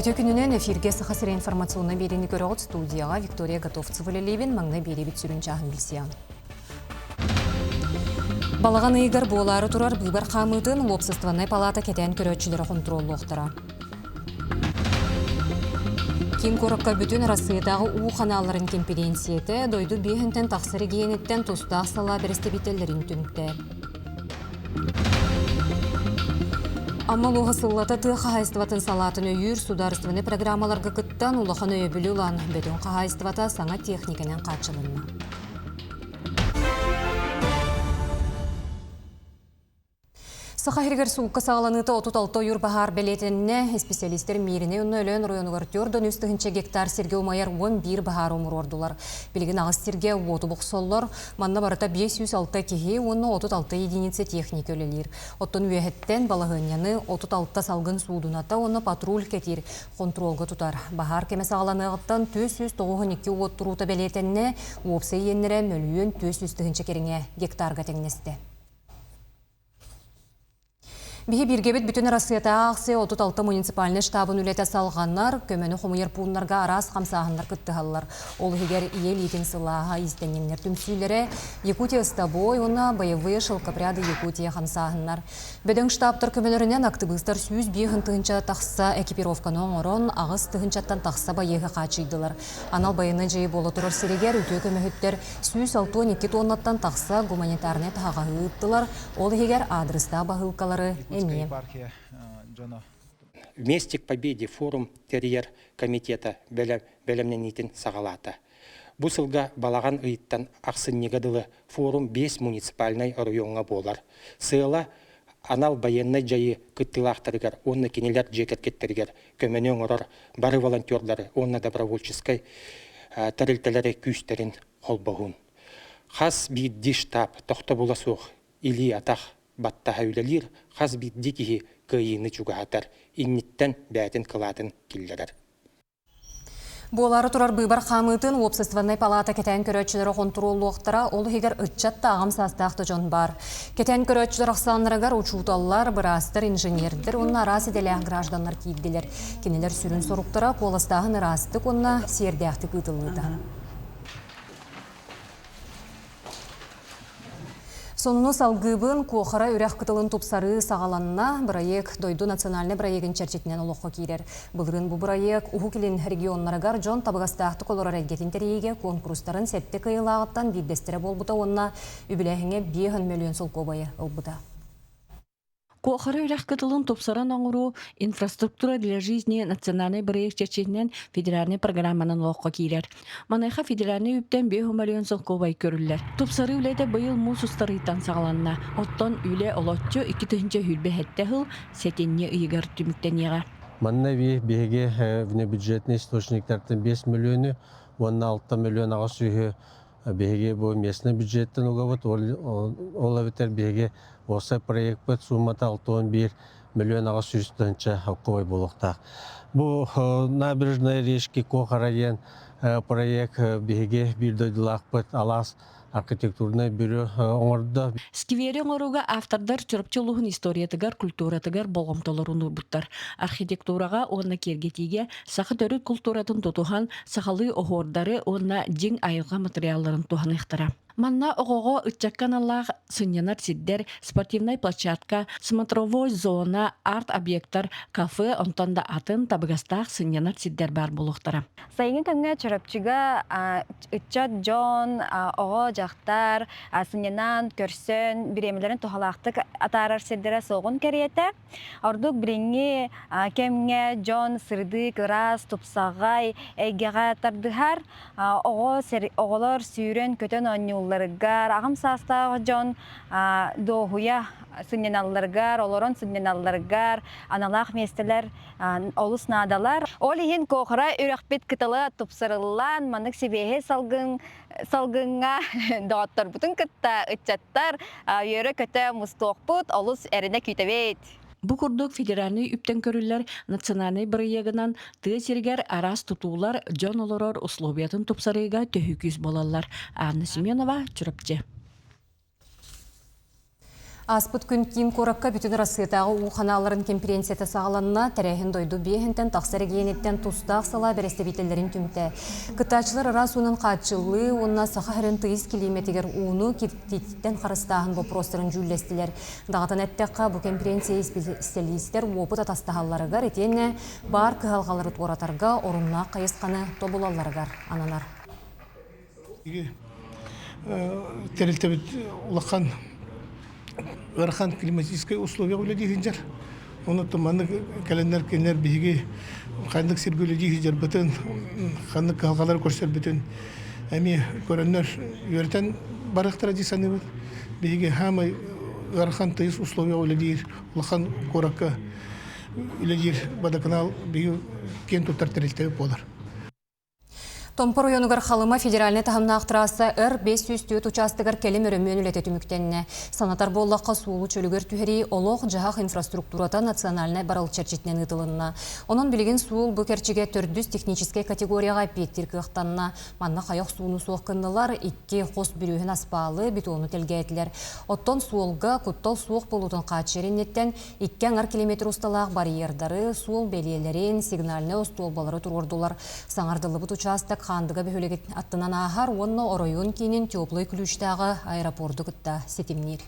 Үтүө күнүнэн эфиргэ Саха сирэ информационнай биэриини көрөҕүт студияҕа Виктория Готовцева үлэлиибин маҥнай биэриибит сүрүн чааһын билсиэҕин. Балаҕан ыйыгар буолаары турар быыбар хаамыытын уопсастыбаннай палаата кэтээн көрөөччүлэрэ хонтуруоллуохтара. Киин куоракка бүтүн Арассыыйатааҕы уу ханаалларын кэмпириэнсийэтэ дойду биэһинтэн тахса региэниттэн тустаах салаа бэрэстэбиитэллэрин түмтэ. Амма улууһа сыллата тыа хаһаайыстыбатын салаатын өйүүр судаарыстыбаннай программаларга кыттан улахан өйөбүлү ылан, бөдөҥ хаһаайыстыбата саҥа техниканан хааччылынна. Саха сиригэр суукка саҕаланыыта 36 ойуур баһаар бэлиэтэннэ. Исписэлиистэр Мииринэй уонна Өлөөн оройуонугар 403 тыһыынча гектар сиргэ умайар 11 баһаары умуруордулар. Билигин аҕыс сиргэ уоту бохсоллор. Манна барыта 506 киһи уонна 36 единица техника үлэлиир. Оттон үөһэттэн балаһыанньаны 36 салгын суудуната уонна патруль кэтиир хонтуруолга тутар. Баһаар кэмэ саҕаланыаҕыттан 492 уот туруута бэлиэтэннэ, уопсай иэннэрэ мөлүйүөн 400 тыһыынча кэриҥэ гектарга тэҥнэстэ. Биһи бииргэбит бүтүн Арассыйатааҕы аахсыйа 36 муниципальнай штабын үлэтэ салҕанар, көмөнү хомуйар пууннарга араас хамсааһыннар кыттыһаллар. Ол иһигэр Ийэ илиитин сылааһа иистэнньэҥнэр түмсүүлэрэ, Якутия с тобой уонна Боевые шелкопряды Якутия хамсааһыннар. Бөдөҥ штабтар көмөлөрүнэн актыбыыстар 105 тыһыынча тахса экипировканы оҥорон, аҕыс тыһыынчаттан тахса байыаһы хааччыйдылар. Анал байыаннай дьайыы буола турар сиригэр үтүө көмөһүттэр 162 туоннаттан тахса гуманитарнай таһаҕаһы ыыттылар, ол иһигэр аадырыстаах баһыылкалары эмиэ. Вместе к победе форум тэрийэр комитета бэлэмнэниитин саҕалаата. Бу сылга балаҕан ыйыттан ахсынньыга дылы форум биэс муниципальнай оройуоҥҥа буолар. Сыала анал байыаннай дьайыы кыттыылаахтарыгар уонна кинилэр дьиэ кэргэттэригэр көмөнү оҥорор бары волонтердары уонна добровольческай тэрилтэлэри күүстэрин холбоһун. Хас биирдии штаб тохтобула суох илии-атах баттаһа үлэлиир, хас биирдии киһи кыайыыны чугаһатар, инниттэн бэйэтин кылаатын киллэрэр. Буолаары турар быыбар хаамыытын уопсастыбаннай палаата кэтээн көрөөччүлэрэ хонтуруоллуохтара, ол иһигэр ыччат да аҕам саастаах да дьон баар. Кэтээн көрөөччүлэр ахсааннарыгар учууталлар, быраастар, инженердэр уонна араас идэлээх гражданнар киирдилэр. Кинилэр сүрүн соруктара куоластааһын ыраастык уонна сиэрдээхтик ыытыллыыта. Сонуну салгыыбын Куохара үрэх кытылын тупсарыы саҕаланна. Бырайыак дойду национальнай бырайыагын чэрчитинэн олоххо киирэр. Былырыын бу бырайыак Уһук Илин регионнарыгар дьон табыгастаахтык олорор эйгэтин тэрийиигэ куонкурустарын сэттэ кыайыылааҕыттан биирдэстэрэ буолбута уонна үбүлээһиҥҥэ 5 мөлүйүөн солкуобайы ылбыта. Куохара үрэх кытылын тупсаран оҥоруу «Инфраструктура для жизни» национальнай бырайыак чэрчитинэн федеральнай программанан олоххо киирэр. Маныаха федеральнай үптэн 5 мөлүйүөн солкуобай көрүллэр. Тупсарыы үлэтэ быйыл муус устарыыттан саҕаланна. Оттон үлэ олоччу 2027 сыл сэтинньи ыйыгар түмүктэниэҕэ. Манна биһиги внебюджетный источниктартан 5 мөлүйүөнү уонна 6 мөлүйүөн аҕыс сүүһү Биһиги бу местный бюджеттэн угабыт, ол эбэтэр биһиги уопсай проекпыт суммата 61 миллион 800 тыһыынча холкуобай буолуохтаах. Бу набережная речки Куохара диэн проект биһиги биир дойдулаахпыт алаас архитектурнай бюро оҥордо. Сквери оҥорууга автордар Чурапчы улууһун историятыгар, культуратыгар болҕомтолорун уурбуттар. Архитектураҕа уонна киэргэтиигэ саха төрүт култууратын тутуһан, сахалыы оһуордары уонна дьиҥ айылҕа матырыйаалларын туһаныахтара. Манна оҕоҕо ыччакка аналлаах сынньанар сирдэр, спортивнай площадка, смотровой зона, арт-объектар, кафе, онтон да атын табыгастаах сынньанар сирдэр баар буолуохтара. Сайыҥҥы кэмҥэ Чурапчыга ыччат дьон, оҕо, дьахтар сынньанан, көрсөн, бириэмэлэрин туһалаахтык атаарар сирдэрэ суоҕун кэриэтэ. Ордук билиҥҥи кэмҥэ дьон сырдык, ыраас, тупсаҕай эйгэҕэ тардыһар. Оҕо оҕолор сүүрэн-көтөн оонньуулларыгар, аҕам саастаах дьон дуоһуйа сынньаналларыгар, олорон сынньаналларыгар аналаах миэстэлэр олус наадалар. Ол иһин Куохара үрэхпит кытыла тупсарыллан, маннык сибиэһэй салгын салгыҥҥа доҕотторбутун кытта ыччаттар үөрэ-көтө мустуохпут, олус эрэнэ күүтэбит. Бу курдук федеральнай үптэн көрүллэр национальнай бырайыагынан тыа сиригэр араас тутуулар дьон олорор условиятын тупсарыыга төһүү күүс буолаллар. Анна Семенова, Чурапчы. Ааспыт күн киин куоракка бүтүн Арассыыйатааҕы уу ханаалларын кэмпириэнсийэтэ саҕаланна. Тэрээһин дойду биэһинтэн тахса эрэгийиэниттэн тустаах салаа бэрэстэбиитэллэрин түмтэ. Кыттааччылар араас уунан хааччыллыы уонна Саха сирин тыйыс килиимэтигэр ууну киртитииттэн харыстааһын боппуруостарын дьүүллэстилэр. Даҕатан эттэххэ, бу кэмпириэнсийэ исписэлиистэр уопут атастаһалларыгар итиэннэ баар кыһалҕалары туоратарга оруннаах хайысханы тобулалларыгар ананар. Тэрилтэбит улахан ыарахан климатическай условияҕа үлэлии сылдьар. Онон маннык кэлэннэр кинилэр биһиги ханнык сиргэ үлэлии сылдьарбытын, ханнык кыһалҕалары көрсөрбүтүн эмиэ көрөннөр үөрэтэн барыахтара дии саныыбыт. Биһиги хаамай ыарахан тыйыс условияҕа үлэлиир улахан куоракка үлэлиир водоканал биһиги киэн туттар тэрилтэбит буолар. Томпо оройуонугар Халыма федеральнай таһымнаах трасса Р-504 учаастагар кэлим өрөмүөн үлэтэ түмүктэннэ. Санатар буоллахха, суолу чөлүгэр түһэрии олох-дьаһах инфраструктурата национальнай барыл чэрчитинэн ыытылынна. Онон билигин суол бу кэрчигэ төрдүс техническэй категорияҕа эппиэттиир кыахтанна. Манна хайах сууну суох гыннылар, икки хос бүрүөһүн аспаалы, бетону тэлгээтилэр. Оттон суолга куттал суох буолуутун хааччыйар инниттэн Икки аҥар километр усталаах барьердары, суол бэлиэлэрин, сигнальнай остуолбалары туруордулар. Саҥардыллыбыт учаастак Хаандыга бөһүөлэгин аттынан ааһар уонна оройуон киинин Теплый Ключтааҕы аэропорду кытта ситимниир.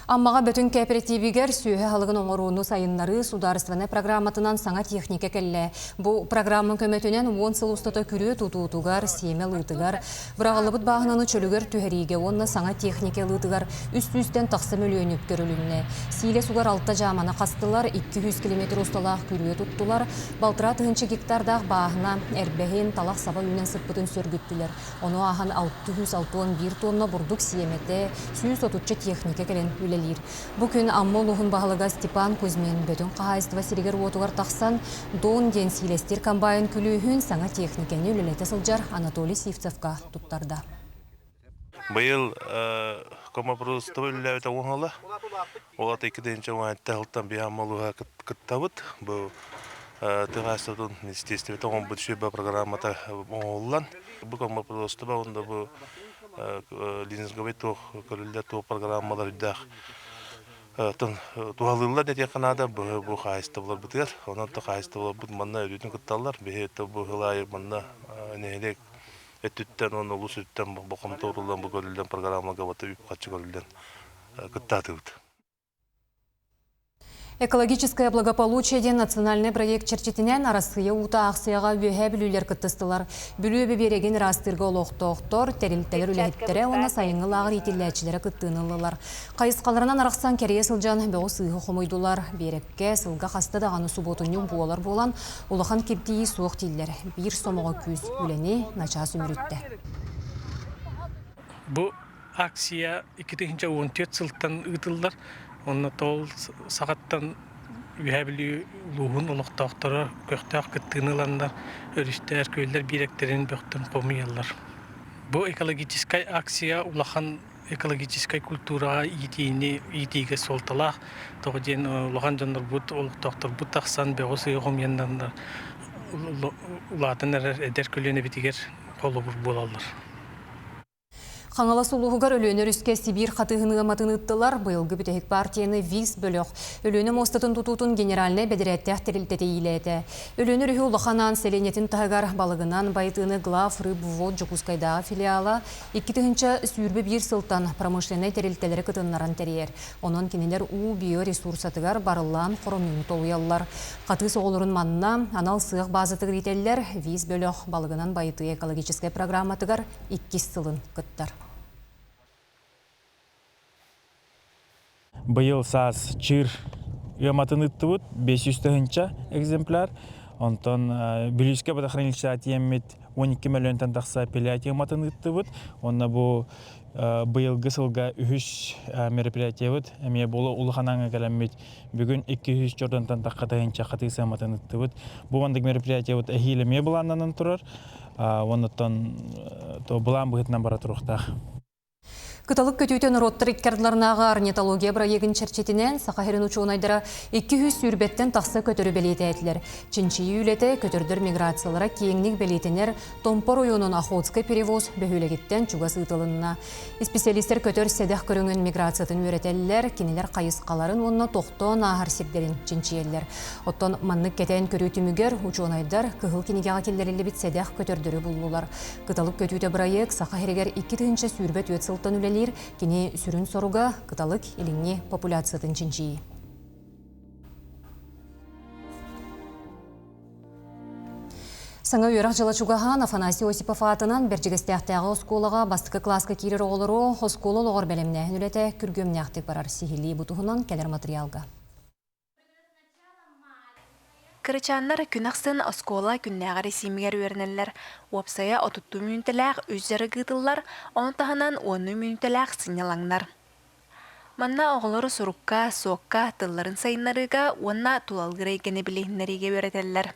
Аммаҕа Бөтүҥ кооперативигэр сүөһү аһылыгын оҥорууну сайыннарыы судаарыстыбаннай программатынан саҥа техника кэллэ. Бу программа көмөтүнэн уон сыл устата күрүө тутуутугар, сиэмэ ылыытыгар, Быраҕыллыбыт бааһынаны чөлүгэр түһэриигэ уонна саҥа техника ылыытыгар үс сүүстэн тахса мөлүйүөн үп көрүлүннэ. Сиилэ сугар алта дьааманы хастылар, 200 километр усталаах күрүө туттулар, балтараа тыһыынча гектардаах бааһына эрбэһин, талах саба үүнэн сыппытын сөргүттүлэр. Ону ааһан 661 тонна бурдук сиэмэтэ, 130 техника кэлэн үлэлиир. Бу күн Амма улууһун баһылыга Степан Кузьмин Бөтүҥ хаһаайыстыба сиригэр-уотугар тахсан, Дон диэн сиилэстиир комбайн күлүүһүн саҥа техникэни үлэлэтэ сылдьар Анатолий Сивцевка туттарда. Быйыл комопродукция үлэлээбитэ уон Ол ата 2017 сылтан биһи Амма улууһа кыттабыт. Бу тыа естественно оҥорбут сүбэ программата оҥоһуллан бу комопродукция уонна бу лизинговый туох көрүллэр туох программалар үрдээх туһалыыллар диэххэ наада бу хаһаайыстыбаларбытыгар. Онон то хаһаайыстыбаларбыт манна өрүүтүн кытталлар. Биһи бу сыл аайы манна нэһилиэк өттүттэн уонна улуус өттүттэн болҕомто ууруллан бу көрүллэн программаларга бата үп-харчы көрүллэн кыттаатыбыт. Экологическое благополучие диэн национальнай проект чэрчитинэн Арассыыйа уута аахсыйаҕа Үөһээ Бүлүүлэр кыттыстылар. Бүлүү эбэ биэрэгин ыраастыырга олохтоохтор, тэрилтэлэр үлэһиттэрэ уонна сайыҥҥы лааҕыр иитиллээччилэрэ кыттыыны ыллылар. Хайысхаларынан арахсан кэрийэ сылдьан бөҕү сыыһы хомуйдулар. Биэрэккэ сылга хаста даҕаны субуотунньук буолар буолан, улахан киртийии суох дииллэр. Биир сомоҕо күүс үлэни начаас үмүрүттэ. Бу Акция 2014 сылтан ыытыллар. Онно тоол саҕаттан Үөһээ Бүлүү улууһун олохтоохторо көхтөөх кыттыыны ыланнар, өрүстэр, күөллэр биэрэктэрин бөхтөн хомуйаллар. Бу экологическай акция улахан экологическай культураҕа иитиини иитиигэ суолталаах. Тоҕо диэн улахан дьоннорбут, олохтоохторбут тахсан бөҕү-сыыһы хомуйаннар улаатан эрэр эдэр көлүөнэбитигэр холобур буолаллар. Хаҥалас улууһугар Өлүөнэ өрүскэ Сибиир хатыыһын ыаматын ыыттылар. Быйылгы бүтэһик партияны ВИС бөлөх Өлүөнэ муостатын тутуутун генеральнай бэдэрээттээх тэрилтэтэ иилээтэ. Өлүөнэ өрүһү Улахан Аан сэлиэнньэтин таһыгар балыгынан байытыыны Главрыбвод Дьокуускайдааҕы филиала 2021 сылтан промышленнай тэрилтэлэри кытыннаран тэрийэр. Онон кинилэр уу биоресурсатыгар барыллаан хоромньуну толуйаллар. Хатыыс оҕолорун манна анал сыах баазатыгар иитэллэр. ВИС бөлөх балыгынан байытыы экологическай программатыгар иккис сылын кыттар. Быйыл саас чыыр ыаматын ыыттыбыт 500 тыһыынча экземпляр. Онтон Бүлүүскэ водохранилищеҕа тиийэммит 12 мөлүйүөнтэн тахса апеллятия ыаматын ыыттыбыт. Уонна бу быйылгы сылга үһүс мероприятиебыт эмиэ буола улахан аҥа кэлэммит бүгүн 200 чордонтон тахха тыһыынча хатыы сыаматын ыттыбыт. Бу маннык мероприятиебыт эһиил эмиэ былааннанан турар. Оннуттан то былаан быһыытынан бара туруохтаах. Кыталык көтүүтэ норуоттар икки ардыларынааҕы орнитология бырайыагын чэрчитинэн Саха сирин учуонайдара 220-тэн тахса көтөрү бэлиэтээтилэр. Чинчийии үлэтэ көтөрдөр миграциялара киэҥник бэлиэтэнэр Томпо оройуонун Охотскай перевоз бөһүөлэгиттэн чугас ыытылынна. Исписэлиистэр көтөр сэдэх көрүҥүн миграциятын үөрэтэллэр, кинилэр хайысхаларын уонна тохтоон ааһар сирдэрин чинчийэллэр. Оттон маннык кэтээн көрүү түмүгэр учуонайдар Кыһыл кинигэҕэ киллэриллибит сэдэх көтөрдөрү буллулар. Кыталык көтүүтэ бырайыак Саха сиригэр 2024 сылтан үлэлиир. Кини сүрүн соруга кыталык илиҥҥи популяциятын чинчийии. Саҥа үөрэх дьыла чугаһаан Афанасий Осипов аатынан Бэрдьигэстээхтээҕи оскуолаҕа бастакы кылааска киирэр оҕолору оскуола олоҕор бэлэмнээһин үлэтэ күргүөмнээхтик барар. Сиһилии бу туһунан кэлэр матырыйаалга. Кырачааннар күн ахсын оскуола күннээҕи эрэсиимигэр үөрэнэллэр. Уопсайа отуттуу мүнүүтэлээх үс дьарык ыытыллар, ону таһынан уоннуу мүнүүтэлээх сынньалаҥнар. Манна оҕолору сурукка, суокка, тылларын сайыннарыыга уонна тулалыыр эйгэни билиһиннэриигэ үөрэтэллэр.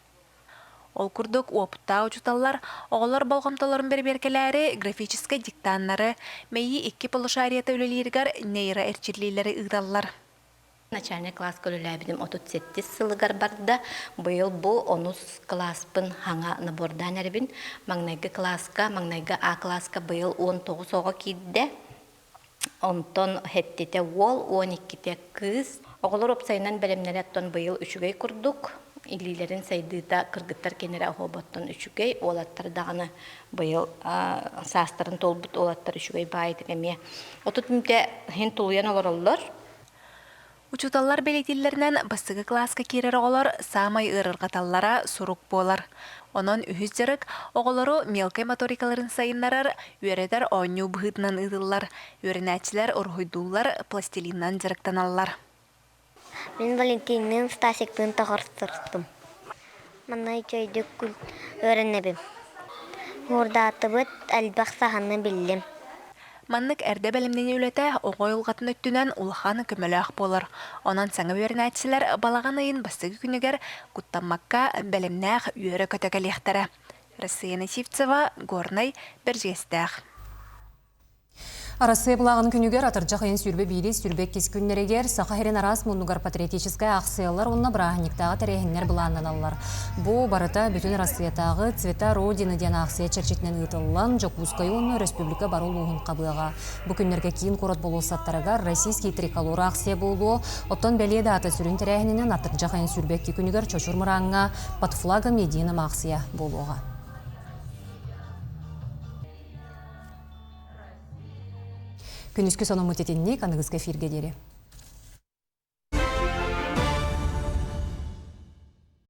Ол курдук, уопуттаах учууталлар оҕолор болҕомтолорун бэрэбиэркэлээри графическай диктаннары, мэйии икки полушариета үлэлииригэр нейроэрчиллиилэри ыыталлар. Начальнай кылааска үлэлээбитим 37 сылыгар барда. Быйыл бу онус кылааспын хаҥа набордаан эрэбин. Маҥнайгы кылааска, маҥнайгы А кылааска быйыл 19 оҕо киирдэ. Онтон сэттитэ уол, 12-тэ кыыс. Оҕолор уопсайынан бэлэмнэрэ оттон быйыл үчүгэй курдук. Илиилэрин сайдыыта кыргыттар кинилэрэ оһуоботтон үчүгэй, уолаттар даҕаны быйыл саастарын туолбут уолаттар үчүгэй баайытык эмиэ. 30 мүнүүтэ иһин тулуйан олороллор. Учууталлар бэлиэтииллэринэн, бастакы кылааска киирэр оҕолор саамай ыарырҕаталлара сурук буолар. Онон үһүс дьарык оҕолору мелкай моторикаларын сайыннарар, үөрэтэр оонньуу быһыытынан ыытыллар. Үөрэнээччилэр уруһуйдууллар, пластилинынан дьарыктаналлар. Мин Валентинныын Стасиктыын тоҕорсустум. Манна үчүгэйдик үөрэнэбин. Уурдаатыбыт, элбэх саһаны биллим. Маннык эрдэ бэлэмнэнии үлэтэ оҕо уйулҕатын өттүнэн улахан көмөлөөх буолар. Онон саҥа үөрэнээччилэр балаҕан ыйын бастакы күнүгэр куттаммакка бэлэмнээх үөрэ-көтө кэлиэхтэрэ. Россия Сивцева, Горнай, Бэрдьигэстээх. Арассыыйа былааҕын күнүгэр атырдьах ыйын 21-ис 22 күннэригэр Саха сирин араас муннугар патриотическай аахсыйалар уонна бырааһынньыктааҕы тэрээһиннэр былааннаналлар. Бу барыта бүтүн Арассыыйатааҕы «Цвета Родины» диэн аахсыйа чэрчитинэн ыытыллан, Дьокуускай уонна өрөспүүбүлүкэ бары улууһун хабыаҕа. Бу күннэргэ киин куорат болуоссаттарыгар «Российский триколор» аахсыйа буолуо, оттон бэлиэ даата сүрүн тэрээһининэн атырдьах ыйын 22 күнүгэр Чочур Мырааҥҥа «Под флагом единым» аахсыйа буолуоҕа. Күнүскү сонуммут итинник аныгыскы эфиргэ диэри.